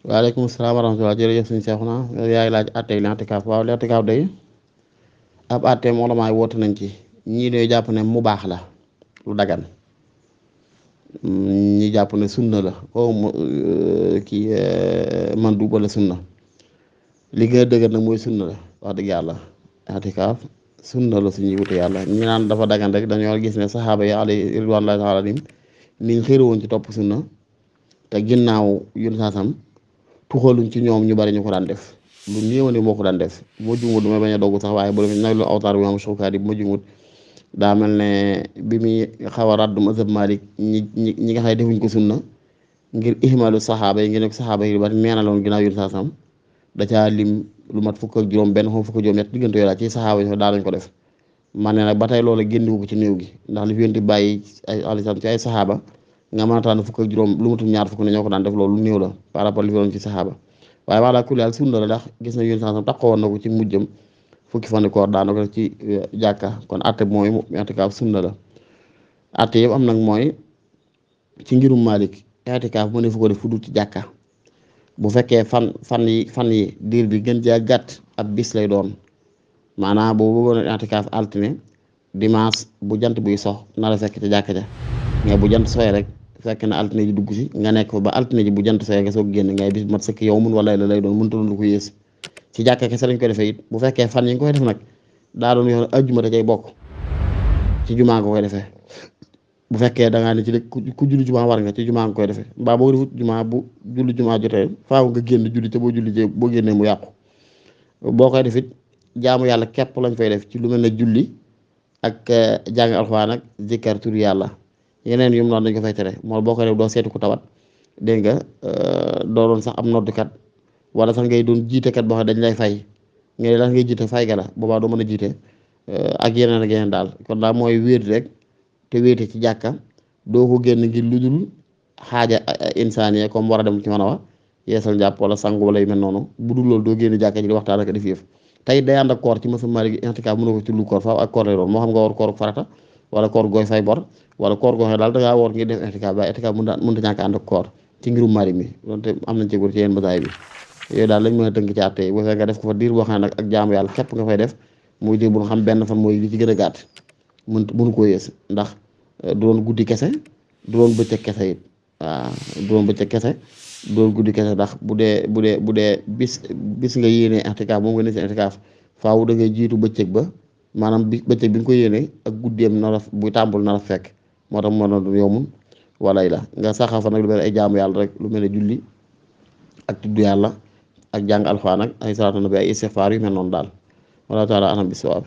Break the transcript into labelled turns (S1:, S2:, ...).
S1: waaleykum salaam wa rahmatulah jërëjëf suñu Seexuna yaay laaj àttey l'intikaaf waaw l'intikaaf day ab àtteem ulamaa yi woote nañ ci ñii doy jàpp ne mu baax la lu dagan ñi jàpp ne sunna la man du wala sunna li gën a dëgër nag mooy sunna la wax dëgg yàlla i'tikaaf sunna la suñuy wute yàlla ñi naan dafa dagan rek dañoo gis ne saxaaba yi alayhi ridwanullaahi taala alayhim niñ xëroon ci topp sunna te ginnaaw yun saasam tuxaluñ ci ñoom ñu bari ñu ko daan def lu néewani moo ko daan def bu ma jumut du may bañ a dogg sax waaye bu demee nag lu awtaar bi am Shawkaani bu ma jumut daa mel ne bi muy xaw a raddu mazhab Maalik ñi nga xam ne defuñ ko sunna ngir ihmaalu saxaaba yi ngeen ne ko saxaaba yi bari neenaloon ginnaaw yun saasam da caa lim lu mat fukk ak juróom benn fukk ak juróom ñett diggante yooyu daal ci saxaaba yi daa lañ ko def man ne nag ba tey loola génnewu ko ci néew gi ndax li fi yonti bàyyi ay alisam ci ay saxaaba nga mën a tànn fukk ak juróom lu matum ñaar fukk ne ñoo ko daan def loolu lu néew la par rapport li fi doon ci saxaaba waaye wala kulli haal sunna la ndax gis na yun saasam taxaw woon na ko ci mujjam fukki fan koor daana ko ci jàkka kon atte mooy i'tikaaf sunna la atte yëpp am nag mooy ci ngirum Malik i'tikaaf mu ne fu ko def fu dul ci jàkka bu fekkee fan yi diir bi gën jaa gàtt ab bis lay doon maanaam boobu bëggoon i'tikaaf altine dimanche bu jant buy sox na la fekk ci jàkka ja mais bu jant sooy rek fekk na altine ji dugg si nga nekk fa ba altine ji bu jant sooy nga soog génn ngay bis mat sëkk yow mun wala la lay doon mënta doon lu ko yées ci jàkka kese lañ koy defee it bu fekkee fan yi nga koy def nag daa doon yoon ajjuma da cay bokk ci jumaa nga koy defee bu fekkee da ngaa ne ci léegi ku julli jumaa war nga ci jumaa nga koy defee mbaa boo defut jumaa bu julli jumaa jotee faaw nga génn julli te boo julli jee boo génnee mu yàqu boo koy def it jaamu yàlla képp lañ fay def ci lu mel ne julli ak jàng alxuraan ak zikkar tur yàlla yeneen yu mu noonu dañ ko fay tere moo boo koy def doo seeti ku tawat dégg nga doo doon sax am noddukat wala sax ngay doon jiitekat boo xam dañ lay fay ngay la ngay jiite fay ga la boobaa doo mën a jiite ak yeneen daal kon daal mooy wéet rek te wéete ci jàkka doo ko génn ngir lu dul xaaja insaaniya comme war a dem ci mën a wax yeesal njàpp wala sangu wala yu mel noonu bu dul loolu doo génn jàkka ji di waxtaan ak def yëf tey day ànd ak koor ci mësa Maalik i'tikaaf mënoo ko ci lu koor faaw ak koor lay doon moo xam nga war koor farata wala koor gooy fay bor wala koor goo xam daal da ngaa woor ngir def i'tikaaf ba i'tikaaf mënta ñàkk ànd ak koor ci ngirum Maalik mi loolu te am nañ ci góor ci yéen basaay bi yooyu daal lañ mën a tënk ci àtte bu fekkee nga def ko fa diir boo xam ne nag ak jaamu yàlla képp nga fay def muy diir bu nga xam benn fan mooy li ci gën a gàtt mënu koo yées ndax du doon guddi kese du doon bëccëg kese it waaw du doon bëccëg kese du doon guddi kese ndax bu dee bis nga yéenee i'tikaaf moom nga ne si i'tikaaf faaw da ngay jiitu bëccëg ba maanaam bëccëg bi nga ko yéenee ak guddeem nar a buy tàmbul nar a fekk moo tax moo doon yomul walay la nga saxal fa nag lu mel ay jaamu yàlla rek lu mel ne julli ak tudd yàlla ak jàng alxuraan ak ay salaatu nabi ay istighfaar yu mel noonu daal wala taala anam bi sawaab